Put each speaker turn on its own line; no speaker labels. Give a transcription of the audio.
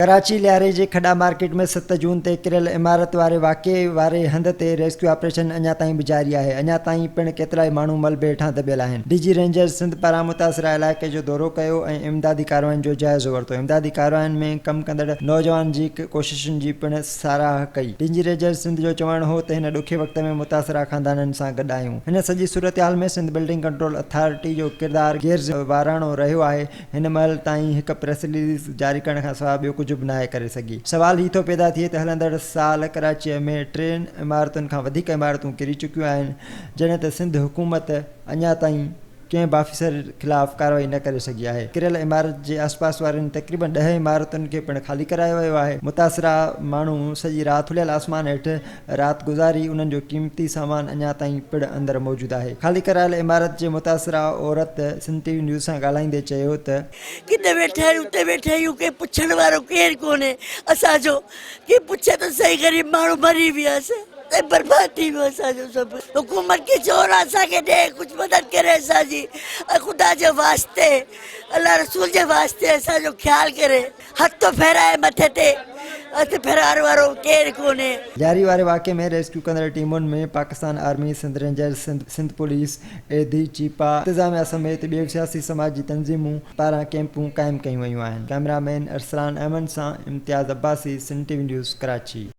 ڪراچي لياري جي کڏا مارڪيٽ ۾ ست جون تي ڪريل عمارت واري واقعي واري هنڌ تي ريسڪيو آپريشن اڃا تائين به جاري آهي، اڃا تائين پڻ ڪيترائي ماڻهو ملبي هيٺان دٻيل آهن. ڊي جي رينجرز سنڌ پاران متاثره علائقي جو دورو ڪيو ۽ امدادي ڪاررواين جو جائزو ورتو، امدادي ڪاررواين ۾ ڪم ڪندڙ نوجوانن جي ڪوششن جي پڻ ساراهه ڪئي. ڊي جي رينجرز سنڌ جو چوڻ هو ته هن ڏکي وقت ۾ متاثره خاندانن سان گڏ آهيون، هن سڄي صورتحال ۾ سنڌ بلڊنگ ڪنٽرول اٿارٽي جو ڪردار غير ذميواراڻو رهيو آهي، هن مهل تائين هڪ پريس رليز جاري ڪرڻ کان سواء ٻيو ڪجهه به ناهي ڪري سگهي. سوال هي ٿو پيدا ٿئي ته هلندڙ سال ڪراچيء ۾ ٽين عمارتن کان وڌيڪ عمارتون ڪري چڪيون آهن جڏهن ته سنڌ حڪومت اڃا تائين ڪنهن به آفيسر خلاف ڪارروائي نه ڪري سگهي آهي. ڪريل عمارت جي آسپاس وارين تقريبن ڏهه عمارتن کي پڻ خالي ڪرايو ويو آهي. متاثره ماڻهو سڄي رات کليل آسمان هيٺ رات گذاري انهن جو قيمتي سامان اڃا تائين پڙ اندر موجود آهي. خالي ڪرايل عمارت جي متاثره عورت سنڌ ٽي وي نيوز سان ڳالهائيندي چيو ته.
ڪٿي ويٺا آهيون اتي ويٺا آهيون ڪي پڇڻ وارو ڪير ڪونهي اسان جو ڪي پڇي ته سهي غريب ماڻهو مري وياسين ۽ برباد ٿي ويو اسان جو سڀ حڪومت کي چئو نه اسان کي ڏي ڪجهه مدد ڪري اسان جي ۽ خدا جي واسطي الله رسول جي واسطي اسان جو خيال ڪري. هٿ ٿو ڦيرائي مٿي تي، هٿ ڦيرائڻ وارو ڪير ڪونهي.
لياري واري واقعي ۾ ريسڪيو ڪندڙ ٽيمن ۾ Pakistan army, Sindh rangers, Sindh, Sindh police, Edhi, Chhipa, انتظاميا سميت ٻيون سياسي سماجي تنظيمون پاران ڪيمپون قائم ڪيون ويون آهن. ڪئميرا مين ارسلان احمد سان Imtiaz Abbasi, Sindh T V news, Karachi.